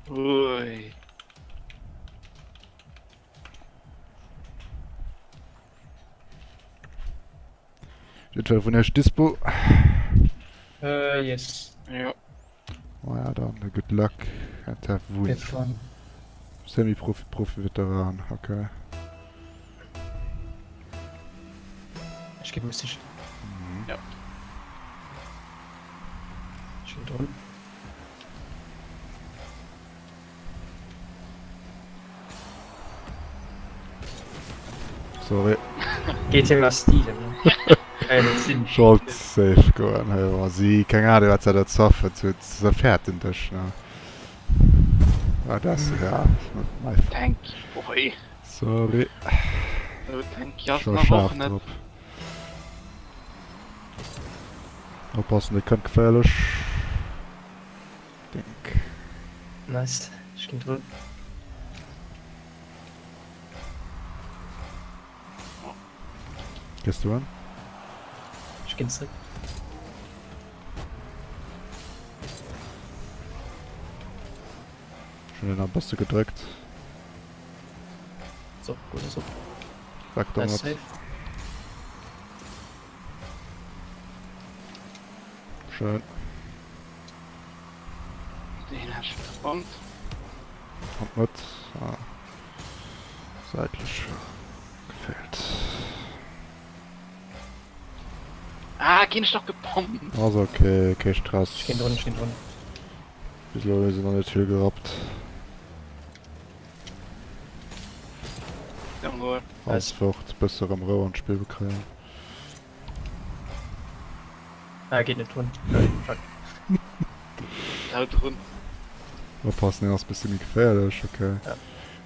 Ui. Jiddwer vun iech dispo? Äh, yes. Jo. Oh ja, dann good luck and have win. Fun. Semi-Profi, Profi-Veteran, okay. Ech gi muss Mhm. Ja. Ech ginn drun. Sorry. Geet him ass Stil. Sinn. Schold safe goen hei war si keng Ahnung wat se da zoffen zu se fäerten dech ne ah das ja my fault. Tanky Boy. Sorry. Sou tanky ass Scho en awer och schaarf net. drop. Oppassen, dee kënnt geféierlech. Dink. Nice, ech ginn drun. Gees du an? Ech ginn zréck. Ech hunn en e bësse gedréckt. So, gutt ass op. Weg Nice domat. save. Schön. Den hat schon gebombt. Kommt mit. Ah. Seitlich gefehlt. Ah, ginn ech doch gebombt. Also okay, kee Stress. Ech ginn drun, ech ginn drun. Bis elo hu se nach net vill gerappt. Jawohl. Alles fort, bësse rëm Rou an d'Spill kréien. Ah, geet net drun. Fuck. Haut drun. Oppassen, deen ass bësse méi geféierlech, okay. Ja.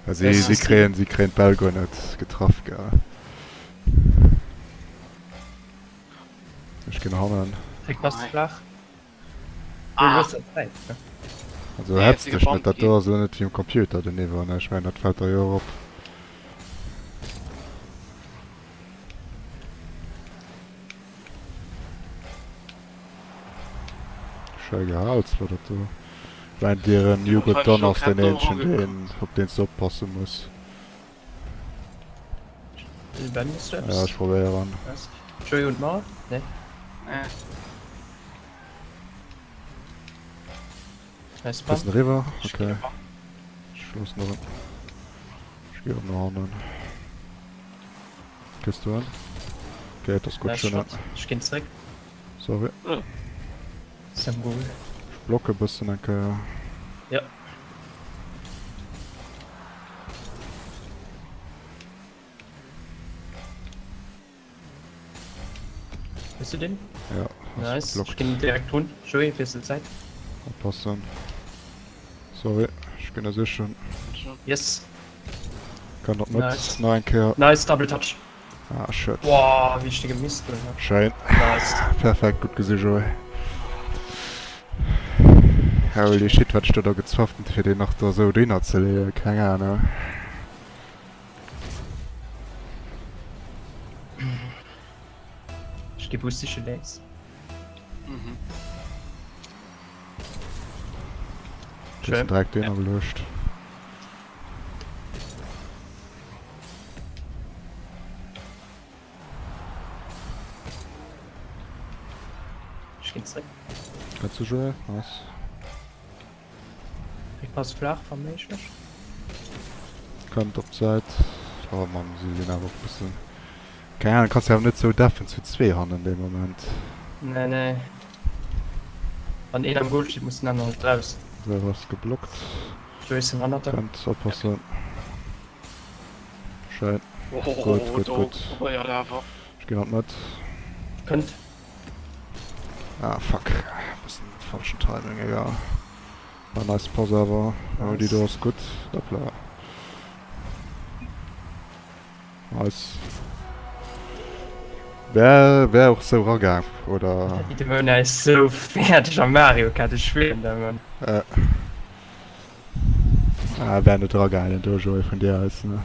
Ja, si, si kréien, si kréien d'Bäll guer net getraff, gell. Ech ginn hannen. Krick Pass flach. Ah. Also hetz dech net, dat do ass elo net wéi um Computer den Niveau, ne? Ech mengen dat fält der jo och op. Schéi gehal zwar dat do. Ech mengen dieren Hugo Don ass deen eenzegen deen op deen s de oppasse muss. Ben, musst du Ja eppes? ech probéieren. Joey und Mauer? Nee. Nee. Nice Bist Bump. eriwwer? Ich Okay. geh rüber. Ech loossen erëm. Ech gi erëm no hannen. Kriss du en? Okay, dat ass gutt. Nice Schön. Shot. Ech ginn zréck. Sorry. Sam Goal. Ech blocke bëssen eng Kéier. Ja. Hues du den? Ja, ass Nice. Ech geblockt. ginn direkt drun. Joey, wéi de Zäit? Oppassen. Sorry, ech ginn der sichen. Yes. Kann dat net. Nice. Nach eng Kéier. Nice, Double Touch. Ah, shit. Boah, wéi ech de gemisst hunn. Schéin. Nice. Perfekt, gutt gesi Joey. Holy shit, wat ech do da gezwafft hunn, fir deen nach do esou dohinner ze leeën. Keng Ahnung. Ech gi Boost siche lénks. Mhm. Schön. Direkt den gelöscht. Ech ginn zréck. Kannst du Joel? Nice. Ich pass flach verméiglech. Kënnt op d'Säit. Oh Mann, si sinn awer och e bëssen. Keng Ahnung, kanns jo awer net sou deffen zu zwee hannen dee Moment. Nee, nee. Wann een am Goal steet, muss den aneren raus. Sou, ass geblockt. Jason hannert der. Kënnt, oppassen. Schéin. Oh, Gutt, gutt, do gutt. probéiert awer. Ech ginn an d'Mëtt. Kënnt. Ah, fuck. Bëssen falschen Timing, egal. War nice Pass awer. Oh, déi do ass gutt. Hoppla. Nice. Wär, wär och sou ragaang, oder? De Mona is sou fäerdeg am Mario Kart, ech schwieren der, Mann. Äh. Ah, wär net ragaangen, do, Joé, vun dir aus, ne?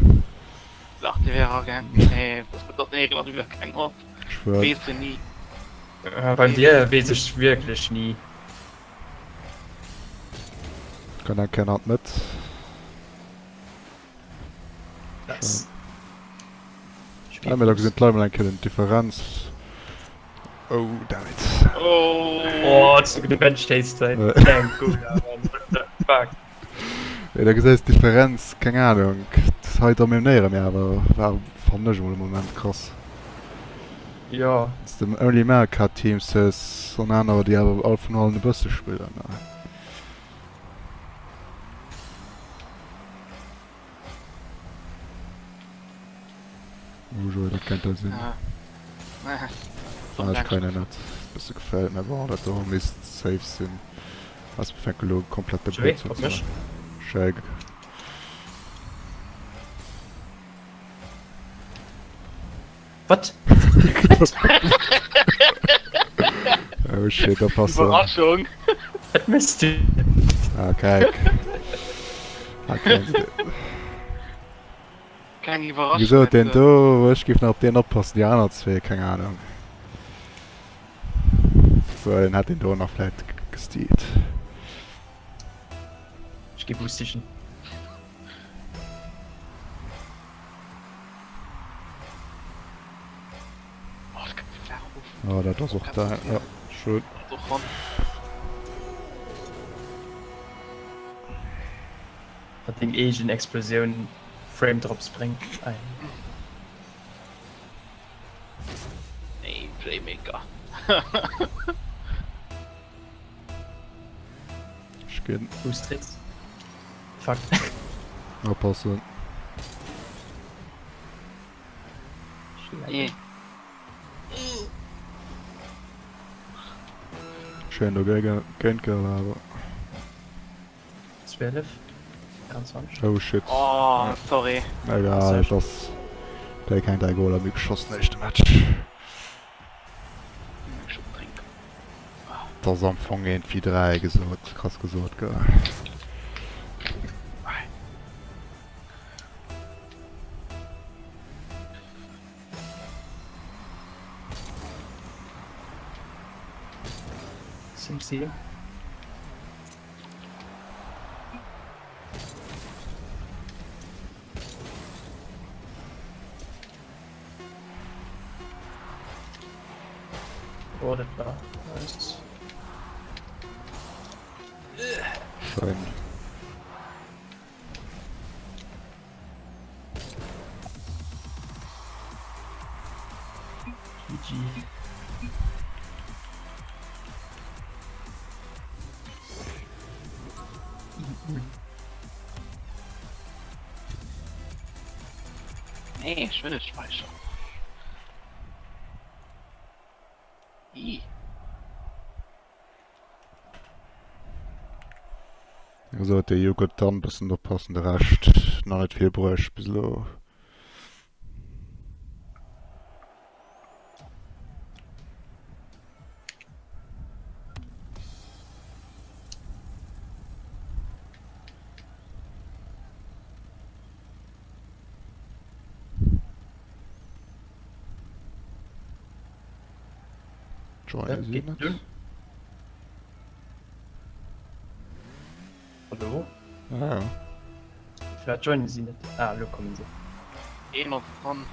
Dach, déi wär ragaang. Nee, dat ass nee, iwwer keng op. Schwör. Weess de ni. Äh, Beim dir weess ech wierklech ni. Kann eng Kéier an d'Mëtt. Nice. Ja, mee da gesinn d'Leit mol eng Kéier den d'Differenz. Oh, damn it. Oh! Oh, zu gudde Bench Taste sein. Thank God, man. What the fuck? Nee, da gesäis d'Differenz, keng Ahnung. Hei dominéiere mir awer, war fannen ech emol e Moment krass. Jo. Wanns de Only America Teams hues an anerer déi awer all vun allen e bësse spillen. Oh Joé, dat kennt da sinn. Ah. Ah, ech kréien en net. Bësse gefällt, mä bon, dat do misst safe sinn. Ass mir fänke lo komplett de Joé, Blödsinn op ze mech. Shag. Wat? Oh shit, oppassen. Iwwerraschung! Wat mëss du? Ah, kijk. Ah, kijk. Keng Iwwerraschung. Wéi gesot, deen do, ech géif nach op deen oppassen, déi aner zwee, keng Ahnung. Well en hätt deen do nach vläit gestealt. Ech gi Boost sichen. Oh, dat gëtt flaach of. Oh, dat ass och da, ja, schön. Och ran. Wat deng eegen Explosioun Frame Drops bréngt. Ei. Nee, Playmaker. Ech ginn. Boost riets. Fuck. Oppassen. Nee. Schéin do géint geholl awer. 12, 24. Oh shit. Oh, sorry. Egal, et ass déi keng 3 Goler méi geschoss den éischte Match. Et ass am Fong eent wéi 3 gesot, krass gesot, gell. Sim, sim. Oh, dat war nice. Schein. GG. Nee, ech wëll net speichern. Ih. Also huet de Joghurt dann bëssen oppassen, de Rescht nach net vill bruecht bis elo. Join si net. Hallo? Ah, ja. Firwat joinen si net? Ah, elo kommen se. Een ass dran.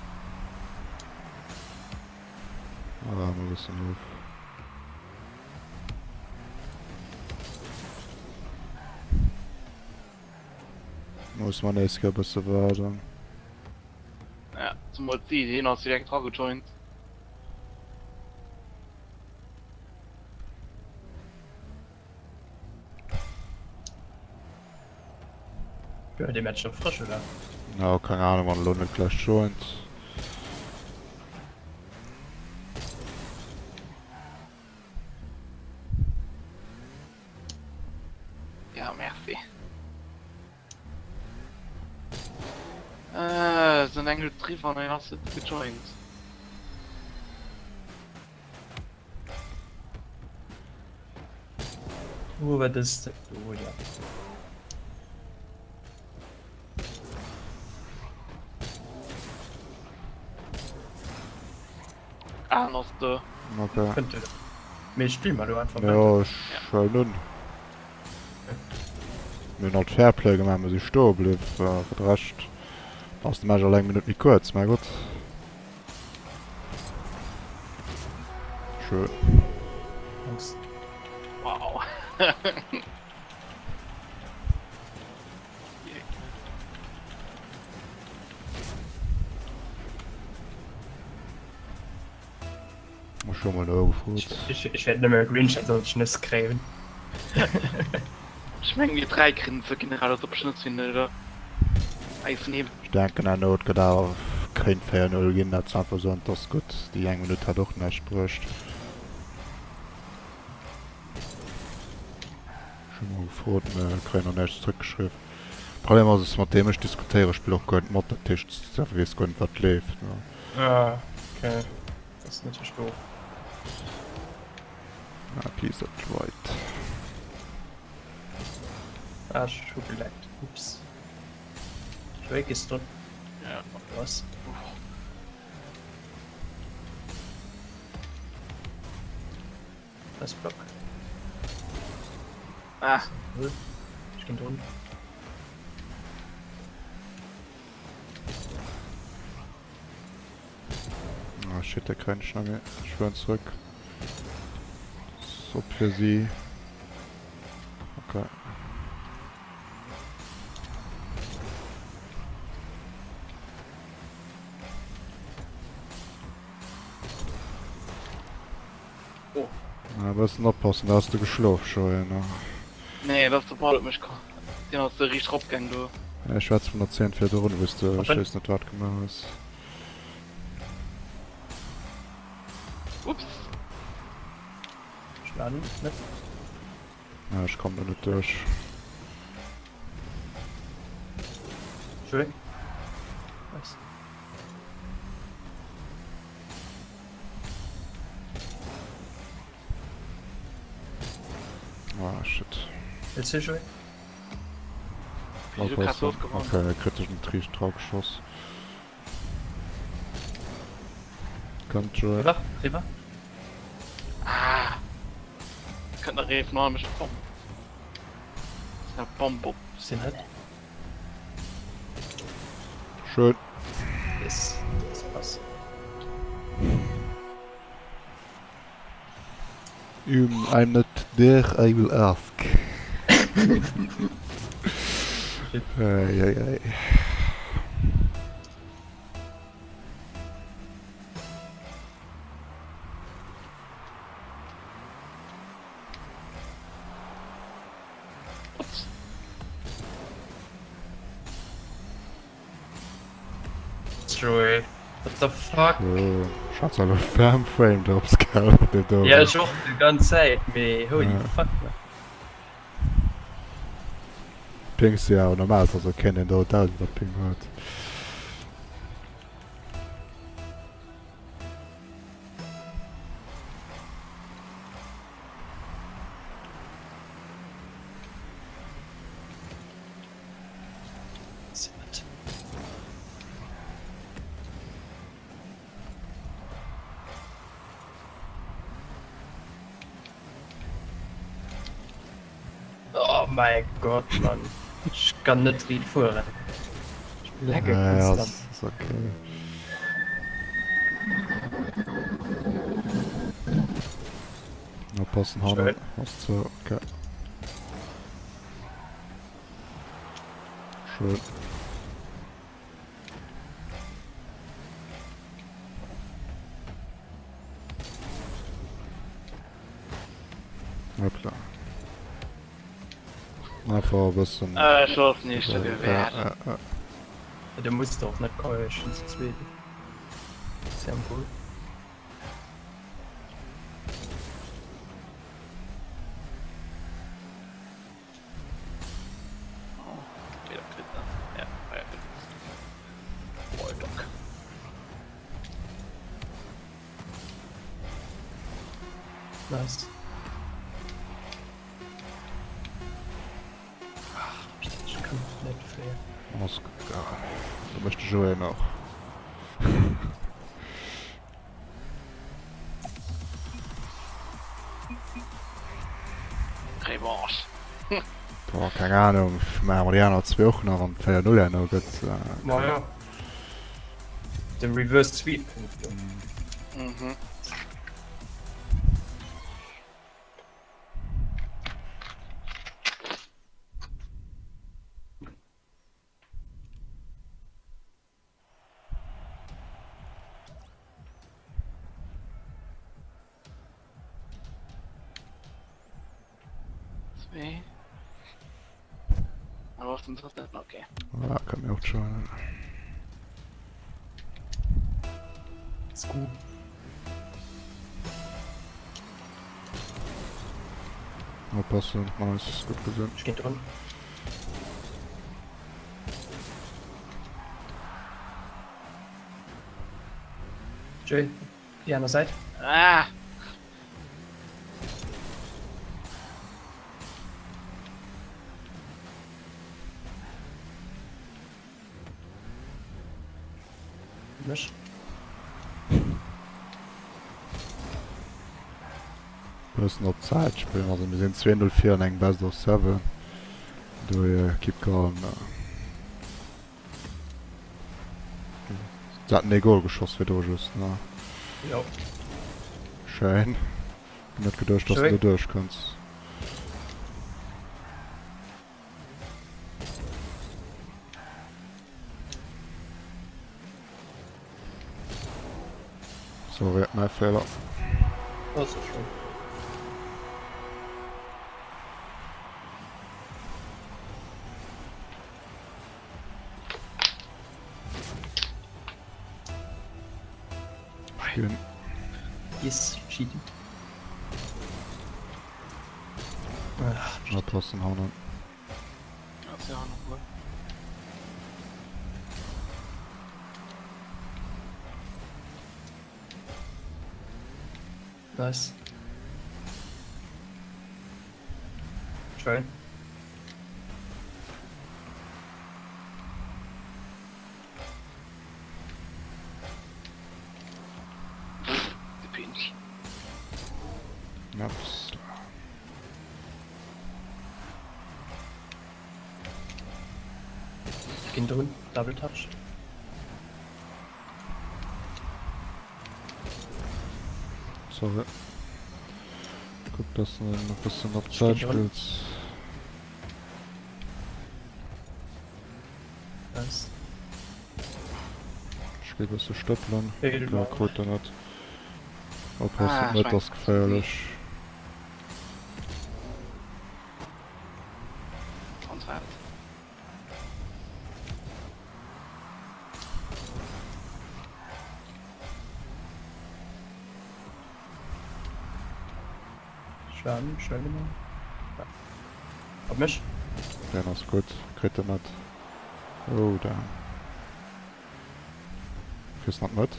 Ah, mal bëssen of. Muss man nees e bësse waarden. Ja, zumal si, deen ass direkt dragejoint. Ja, dee Match ass frësch, oder? Ja, keng Ahnung, wann elo net gläich joint. Ja, merci. Äh, sinn eng Minutt driwwer an en ass net gejoint. Wo war das denn? Oh ja. Ah, en ass do. Okay. Könnte. Mee spill mal du einfach Ja, ech schalen un. Mir hunn alt Fairplay gemaach, mir si stoe bliww. Fir de Rescht ass de Match alt eng Minutt méi kuerz, mä gutt. Schön. Thanks. Wow. Ech hu mol no gefrot. Ech, ech wäert nëmme Grinch als Schnëss kréien. Ech mengen mir 3 kréien ze generell als op Schnëss hin oder eis nehmen. Ech denken herno et gëtt awer kéint 4 0 ginn, dat ze einfach soen et ass gutt, déi eng Minutt hat och näischt bruecht. Ech hu mol gefrot, mä kréien och näischt zrëckgeschriww. Problem ass, mat deem ech diskutéiere spillt och guer net mat, dat heescht selwer weess guer net wat leeft. Ah okay, dat ass natierlech doof. Ah please dat right. Ah ech hu geleckt, ups. Drake is drun. Ja. Was? Nice Block. Ah. Ich bin drun. Ah shit, der kréien ech nach méi. Ech fueren zrëck. Ass op fir si. Okay. Oh. Na, bëssen oppassen, da has de geschlof, Joé, ne? Nee, dat ass de Ball op mech komm. Deen ass riicht ropgaang do. Ech schwätz vun der Zeen virdrun, wou s de, ech weess net wat gemaach hues. Ups. Ech war net. Na, ech komm do net duerch. Joé. Nice. Ah, shit. Willst du Joé? Oppassen. Okay, er kritt sech net riicht dra geschoss. Kommt Joé. Riwwer, riwwer. Ah! Kënnt nach ee vun allem Bomb. Bomb op. Sinn net. Schön. Yes, das passt. Um, I'm not there, I will ask. Ei, ei, ei. Ups. Joey, what the fuck? Oh, ech hat elo ferm Frame Drops gehat, deen do. Ja, ech och déi ganz Zäit, mee holy Ja. fuck, man. Pings si awer normal, also keen deen do 1000er Ping huet. Oh mein Gott, Mann. Ich kann net riit fueren. Ich lecke Ja, ja, konstant. ass, ass okay. Oppassen, hannen ass zou, okay. Schön. Hoppla. Einfach e bëssen. Ech ass nicht so gewährt. Ja, ja, ja. Du musst doch net kommen, ech sinn zu zweet. Sehr cool. Nice. Ach, ich kann net fléien. Ass gutt gaangen. Da mécht de Joé nach. Revanche. Boah, keng Ahnung, maache mer déi aner zwee och nach an 4-0 herno gëtt. Ma ja. De Reverse Sweep kënnt jo. Mhm. Zwee. Aber auf dem dritten, okay. Ah, kann mir auch schon. Ist gut. Oppassen, nice, gut gesehen. Ich geh drin. Jay, déi aner Säit. Ah! Mech. Bëssen op Zäit spillen, also mir sinn 2-0 vir an engem Best of 7. Dohier keep calm. Se haten ee Goal geschoss virdru just, ne? Jo. Schéin. Hun net geduecht, dass du do duerchkënns. Sorry, mäi Feeler. Ass net schlëmm. Schön. Yes, cheating. Oppassen, hannen. Nice. Schön. De Pinch. Ups. Ginn drun, Double Touch. Sorry. Kuck, dass du e bëssen op d'Zäit spills. Nice. Ech gi bësse stëppelen. Ja, krut en net. Oppassen, ah, net ass geféierlech. Schwärmen, schnell gemacht. Ja. Op mech. Den ass gutt, kritt en net. Oh, da. Kriss nach net.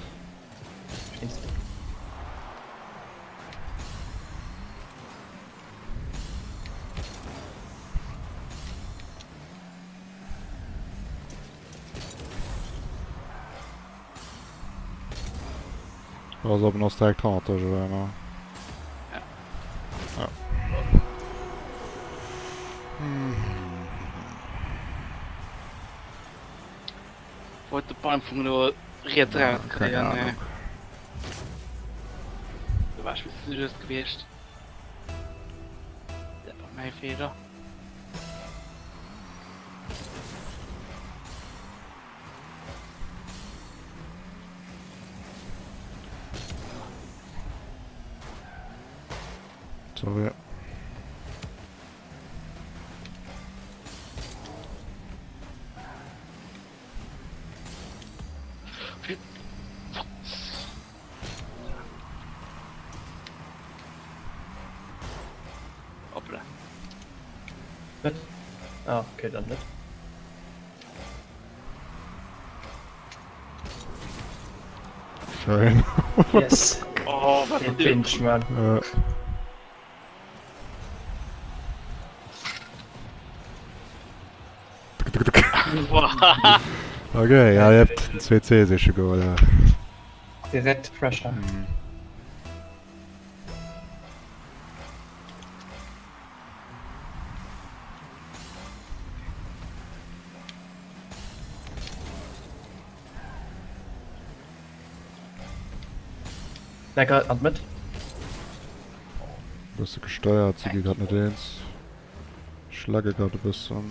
Pass op, en ass direkt hannert dech, oder ne? Ja. Ja. Wollt de Beim vum lo riets Ja, raus keng kréien, Ahnung. nee. Do war ech bis just gewiescht. Dat war mäi Feeler. Sorry. Hoppla. Net? Ah, okay, dann net. Schön. Yes. Oh, was Den Pinch, man. Äh. Okay, ja, ihr habt den 2C sicher geholt. Ja. Direkt Pressure. Mhm. Lecker an d'Mëtt. Bësse gesteiert, si gi grad net eens. Ech lagge grad e bëssen.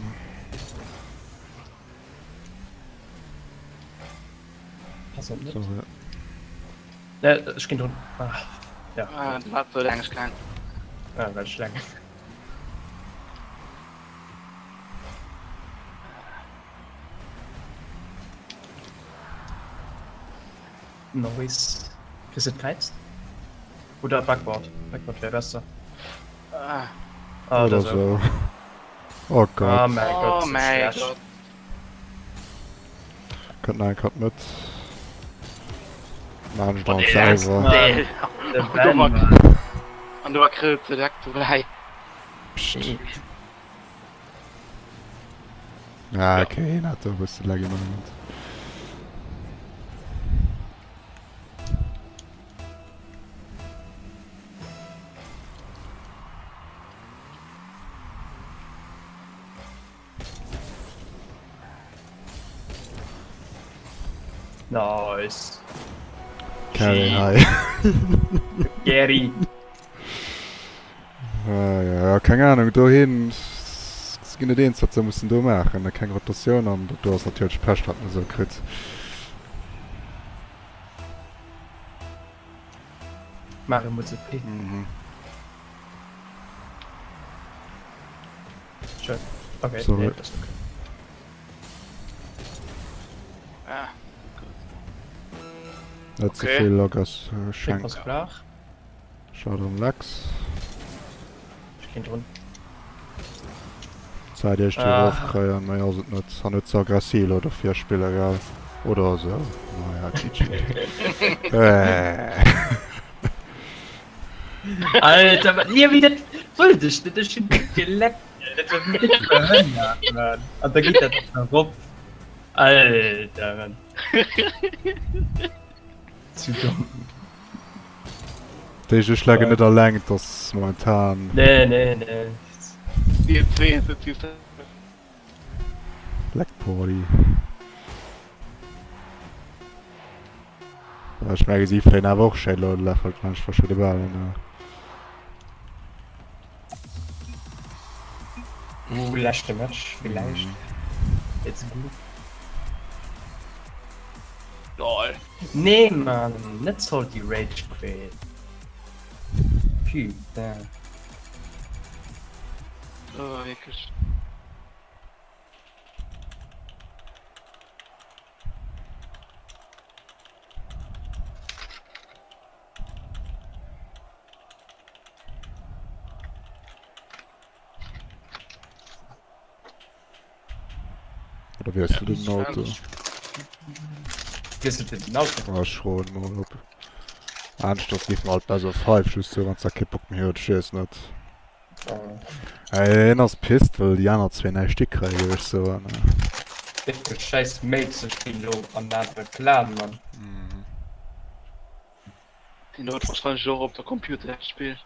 Pass op net. Sorry. Ne, ech ginn drun. Ah, ja. Ah, dat war ze laang Schlaang. Ah, well Schlaang. Noise. Kriss du d'Kräiz? Oder Backboard. Backboard wär besser. Ah. Ah, Oder oder so. so. Oh Oh Gott. mein Oh Gott, so mein schlecht. Gott. Kënnt nach eng Kap mat. Machen ech Oh, dann der selwer. Mann. Der Der Und du Ben, war- Mann. An du war Grill zu direkt vorbei. Psst. Nee. Ah, okay, hien hat do e bësse laggy Moment. Nice. Carry high. Gary. Ah, ja, ja, keng Ahnung, dohin se ginn net eens, wat se mussen do maachen. Da keng Rotatioun an dat do ass natierlech Pech, dat man esou kritt. Mario Mazepin. Mhm. Schön. Okay, Sorry. nee, das ist okay. Ah, Net ze Okay. vill Lockers äh, Schick Schenk. was klar. Schade um Lex. Ich geh drun. Zäit iech déi Ah. erofkréien, méi ass et net. An net ze aggressiv elo dofir spille, gell? Oder esou. Naja, GG. Äh. Alter, wat, nee, wéi dat wollt ech net, ech hunn geleckt, dat war wierklech behënnert, Mann. An da geet dat och nach erop. Alter, Mann. Zu domm. Déi ech laggen net alleng, et ass momentan. Nee, nee, nee. Die 10 sind süß. Black Party. Ja, ech menge si fléien awer och schéin elo leffelt laanscht verschidde Balen. Ja. Uh, leschte Match vielleicht. Let's go. Lol. Nee, Mann, net Salty Rage Quit. Putain. Oh, wirklich. Oder wiesselt den Auto? Wiesselt den Auto? Ah, ech froen mol op. Aneschters géif mer alt besser 5 just soen, wann s da kee Bock méi huet, ech weess net. Hien ass pissed, well déi aner zwee näischt hikréien, géif ech soen. Wéi scheiss Mates ech ginn lo an anere Clan, Mann. Den huet wahrscheinlech och op der Computer gespillt.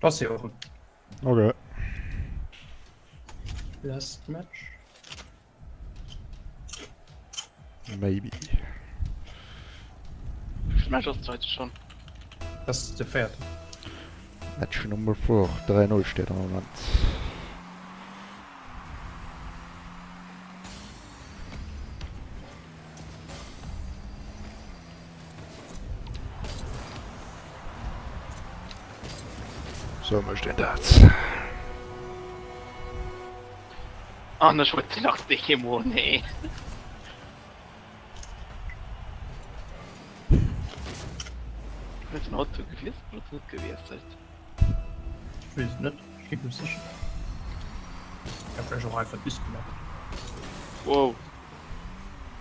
Lass Jochen. Okay. Last Match. Maybe. Wie viel Match ass heute schon? Das ist de véierten. Match Nummer 4. 3-0 steet am Moment. Sou mécht een dat. An ech huet nach Demo, nee. Huet den Auto gewiesselt oder net gewiesselt? Ech weess et net, ech gi mech sicher. Ich hab vläicht och einfach disconnected. Wow.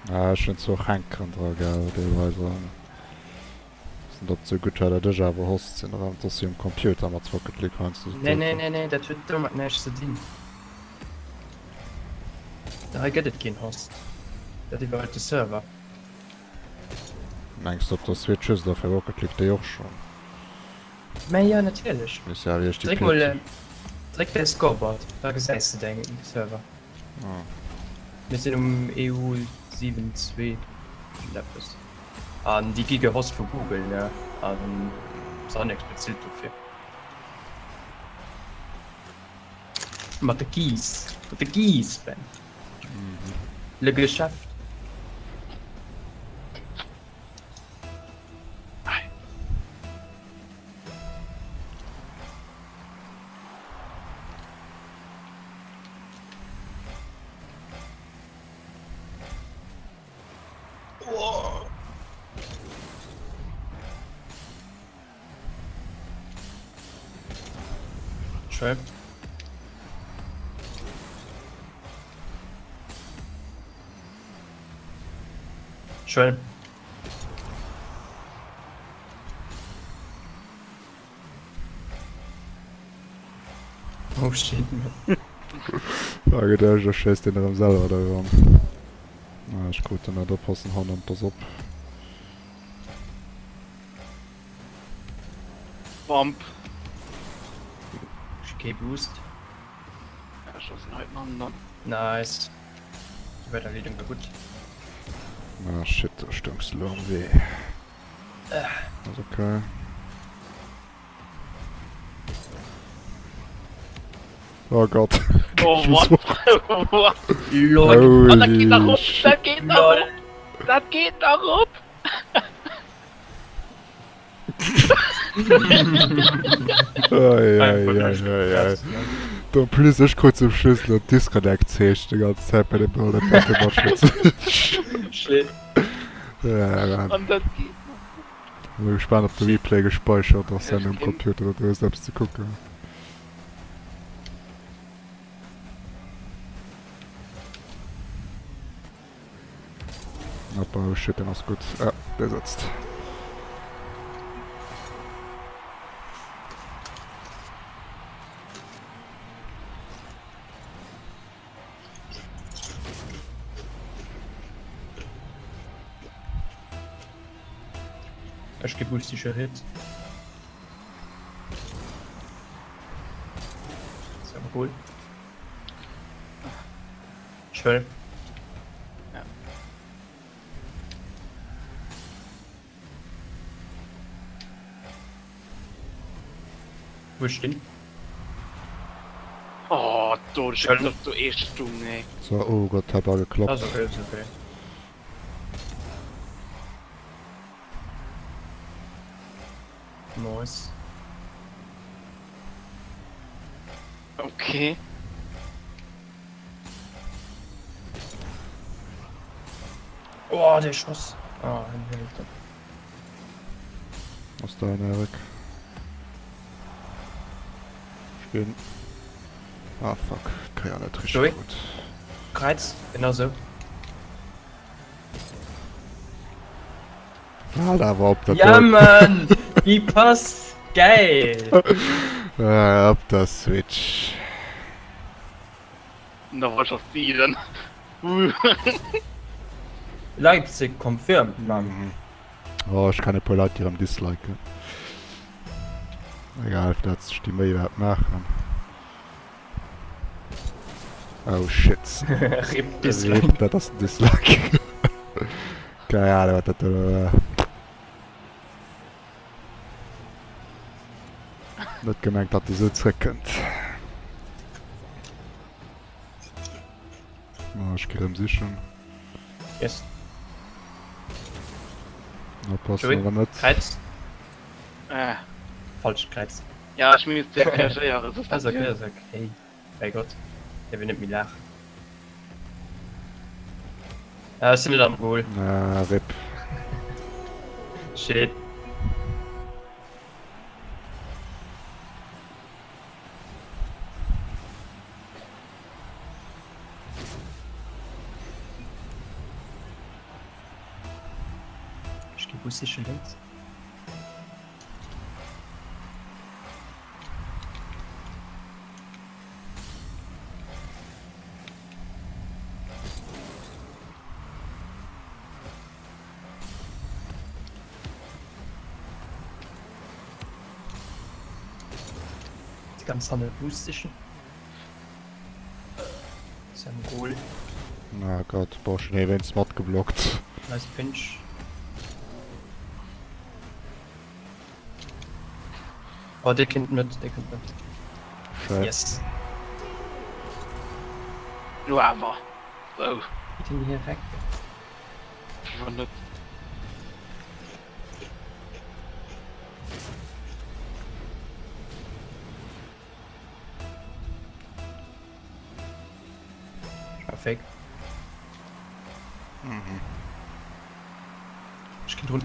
Ah, ech hunn zwar och Henkeren dra gell, deelweis. Weess net ob et sou gutt war dat ech awer Host sinn, oder et ass jo um Computer mat Rocket League heiansdo Nee, nee, nee, nee, dat huet domat näischt ze dinn. Hei gëtt et keen Host. Dat iwwerhëlt de Server. Mengs de op der Switch hues de da fir Rocket League déi och schonn? Mä jo, natierlech. Misst jo awer iech déi Dréck mol, dréck däi Scoreboard, da gesäis de däin Server. Ah. Mir sinn um EU 7 2 eppes. An déi gi gehost vu Google, ne? An se explizit dofir. Mat de Keys, mat de Keys, Ben. Le Geschäft. Schön. Schön. Oh shit, man. War geduecht, ech schéiss deen erëm selwer da eran. Ah, ech krut en net oppassen hannen, pass op. Bump. Ech kee Boost. Ja, ech ass en heute Mann dann. Nice. Die Weiterleitung war gut. Ah shit, da stoungs de lo am Wee. Ass okay. Oh Gott. Oh, what? What? LOL. Oh, dat geet nach Holy op, shit. dat geet nach LOL. op, dat geet nach op. Ei, ei, ei, ei, ei. En plus, ech krut zum Schluss lo d'Disconnect-Zeechen déi ganz Zäit bei dem Goal, dat war too much witzeg. Shit. Ja, man. An dat geet Bin gespannt, ob de Replay gespeichert ass herno um Computer, dat du hues eppes ze kucken. Hoppa, oh shit, den ass gutt. Ja, der sëtzt. Ech gi Boost sicher riets. Ist aber cool. Schön. Ja. Wou stinn? Oh, do, ich hab do eh stung, ey. So, oh Gott, hat da geklappt. Ass okay, ass okay. Nice. Okay. Oh, der Schuss. Oh, ein Ass da en Eric? Ech ginn. Ah fuck, kann ja net richtig Joey? gut. Kreiz, genau so. Halt awer op dat Ja, do. Mann! Déi passt! Geil! Ah, op der Switch. Da wollt ich auch zielen. Leipzig confirmed, Mann. Oh, ech kennen e puer Leit, déi erëm disliken. Egal, dat sech déi Méi iwwerhaapt maachen. Oh shit. Rip Dislike. Rip, dat ass en Dislike. Keng Ahnung, wat dat do elo war. Net gemengt, datt e sou zréckkënnt. Oh, ech gi rëm sichen. Yes. Oppassen awer net. Kräiz. Äh. Falscht Kräiz. Ja, ech misst reagéieren, soss Ass okay, ass okay. Mäi Gott, däerf een net méi laachen. Ah, ech sinn net am Goal. Ah, rip. Shit. gi Bus siche lénks. Ganz hanne Bus sichen. Sam Goal. Ah Gott, boah, schon ee wéinst matgeblockt. Nice pinch. Oh, dee kënnt net, dee kënnt net. Schei. Yes. Nu awer. Sou. Geht den hier weg? Schon net. Perfekt. Mhm. Ech ginn drun.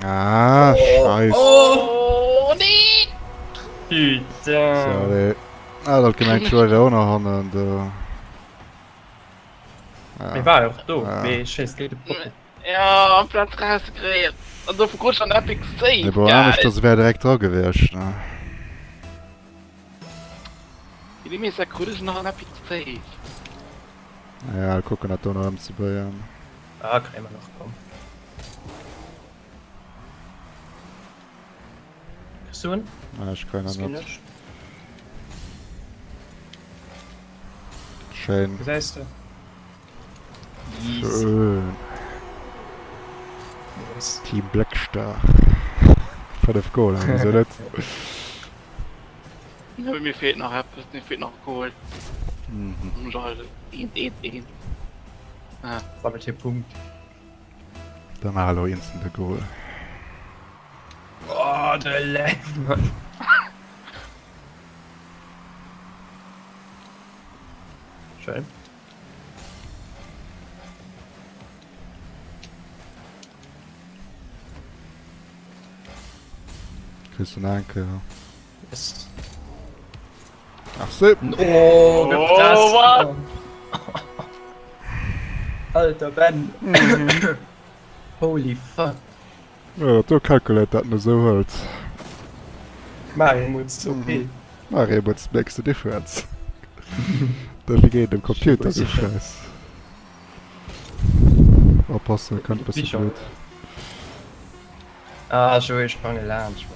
Ah, scheiß. Oh, nee! Putain. Sorry. Ah, dat gemengt Joy wär och nach hannen do. Ah. Mir war och do, Ah. mee schéisst géint de Potto. Ja, amplaz rauszekréien. An dofir krut ech an Epic Save. Nee, boah, anescht, dass wär direkt dra gewiescht, ne? Millimeter krut ech nach an Epic Save. Ja, kucken dat do nach ëmzebéien. Ah, kréie mer nach, komm. Kriss du en? Ah, ech kréien en net. net. Schéin. Gesäis de? Easy. Schön. Nice. Team Blackstar. 5 Goaler, wieso net? Ja, mir feelt nach eppes, mir feelt nach e Goal. Mhm. Eent, eent, eent. Ah. Sammelt hier Punkt. Dann elo instant de Goal. Oh, de Lag, Mann. Schön. Kriss du nach eng Kéier. Yes. Ach se. Oh, gepresst. Oh, what? Alter Ben. Holy fuck. Ja, dat do kalkuléiert dat en esou huelt. Mario Mutz, OP. Mhm. Mario Mutz makes the difference. Dofir geet dem Computer sou scheiss. Oppassen, kënnt bësse blöd. Ah, Joé, ech sprange laanscht.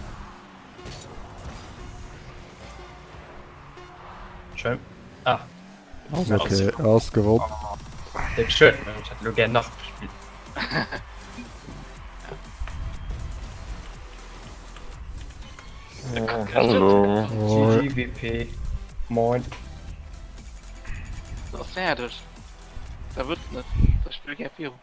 Schön. Ah. Ass okay, ass gewonnen. Déck schued, ech hätt elo gär nach gespillt. Hallo. GG WP. Moin. Das ass fäerdeg. Da wird's net. Dat spill gär viru.